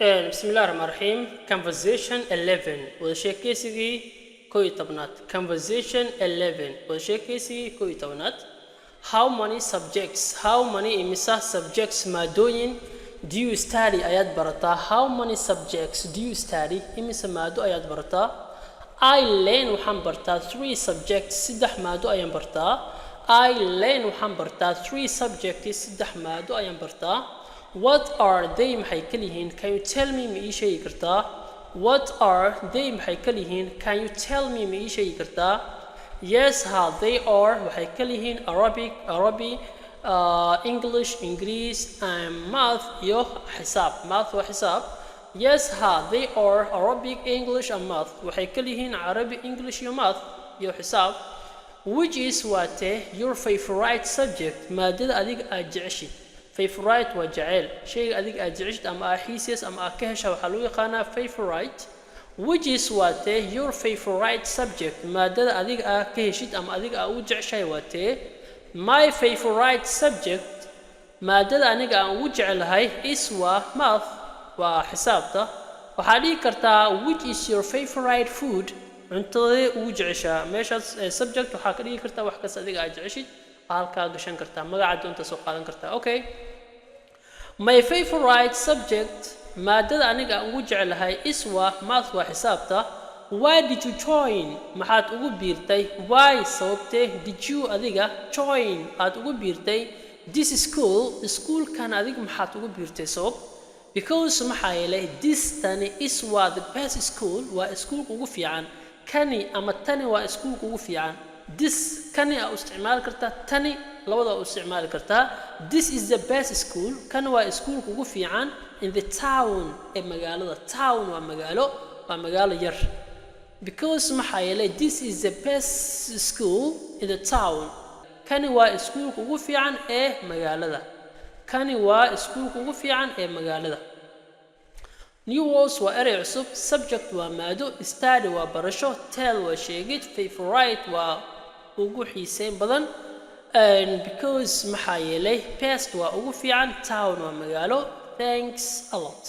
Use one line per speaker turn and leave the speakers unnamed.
Bismillahi raxmaan raxiim. Conversation 11, wada sheekeysigii 11aad. Conversation 11, wada sheekeysigii 11aad. How many subjects, how many imisa, subjects maadooyin, do you study ayaad barataa? How many subjects do you study? Imisa maado ayaad barataa? I learn waxaan bartaa, three subjects saddex maado ayaan bartaa. I learn waxaan bartaa, three subjects saddex maado ayaan bartaa. What are they? Maxay kala yihiin? Can you tell me? Ma ii sheegi kartaa? What are they? Maxay kala yihiin? Can you tell me? Ma ii sheegi kartaa? Yes, haa, they are waxay kala yihiin, Arabic Arabi, English Ingiriis, and math iyo xisaab. Math waa xisaab. Yes, haa, they are Arabic, English and math. Waxay kala yihiin Carabi, English iyo math iyo xisaab. Which is waa tee, your favorite subject maadada adiga aad jeceshid? Favorite waa jeceyl. Shayga adiga aad jeceshid ama aad xiiseys ama aad ka hesha waxaa lagu yaqaanaa favorite. Which is waa tee, your favorite subject maadada adiga aad ka heshid ama adiga aad u jeceshahay waa tee? My favorite subject maadada aniga aan ugu jecelahay is waa math waa xisaabta. Waxaa dhihi kartaa, which is your favorite food? Cuntadee ugu jeceshaa? Meeshaas subject waxaa ka dhigi kartaa wax kasta adiga aad jeceshid, halkaa gashan kartaa, magaca doonta soo qaadan kartaa. Okay, my favorite subject maadada aniga aan ugu jeclahay is waa math waa xisaabta. Why did you join? Maxaad ugu biirtay? Why sababtee, did you adiga, join aad ugu biirtay, this school schoolkan adiga maxaad ugu biirtay sabab? Because maxaa yeelay, this tani is waa the best school waa iskuulka ugu fiican. Kani ama tani waa iskuulka ugu fiican. This kani aa u isticmaali kartaa, tani labada u isticmaali kartaa. This is the best school kan waa iskuulka ugu fiican, in the town ee magaalada. Town waa magaalo, waa magaalo yar. Because maxaa yeelay, this is the best school in the town. Kani waa iskuulka ugu fiican ee magaalada. Kani waa iskuulka ugu fiican ee magaalada. New words waa erey cusub. Subject waa maado, study waa barasho, tell waa sheegid, favorite waa ugu xiiseyn badan, and because maxaa yeelay, best waa ugu fiican, town waa magaalo. Thanks a lot.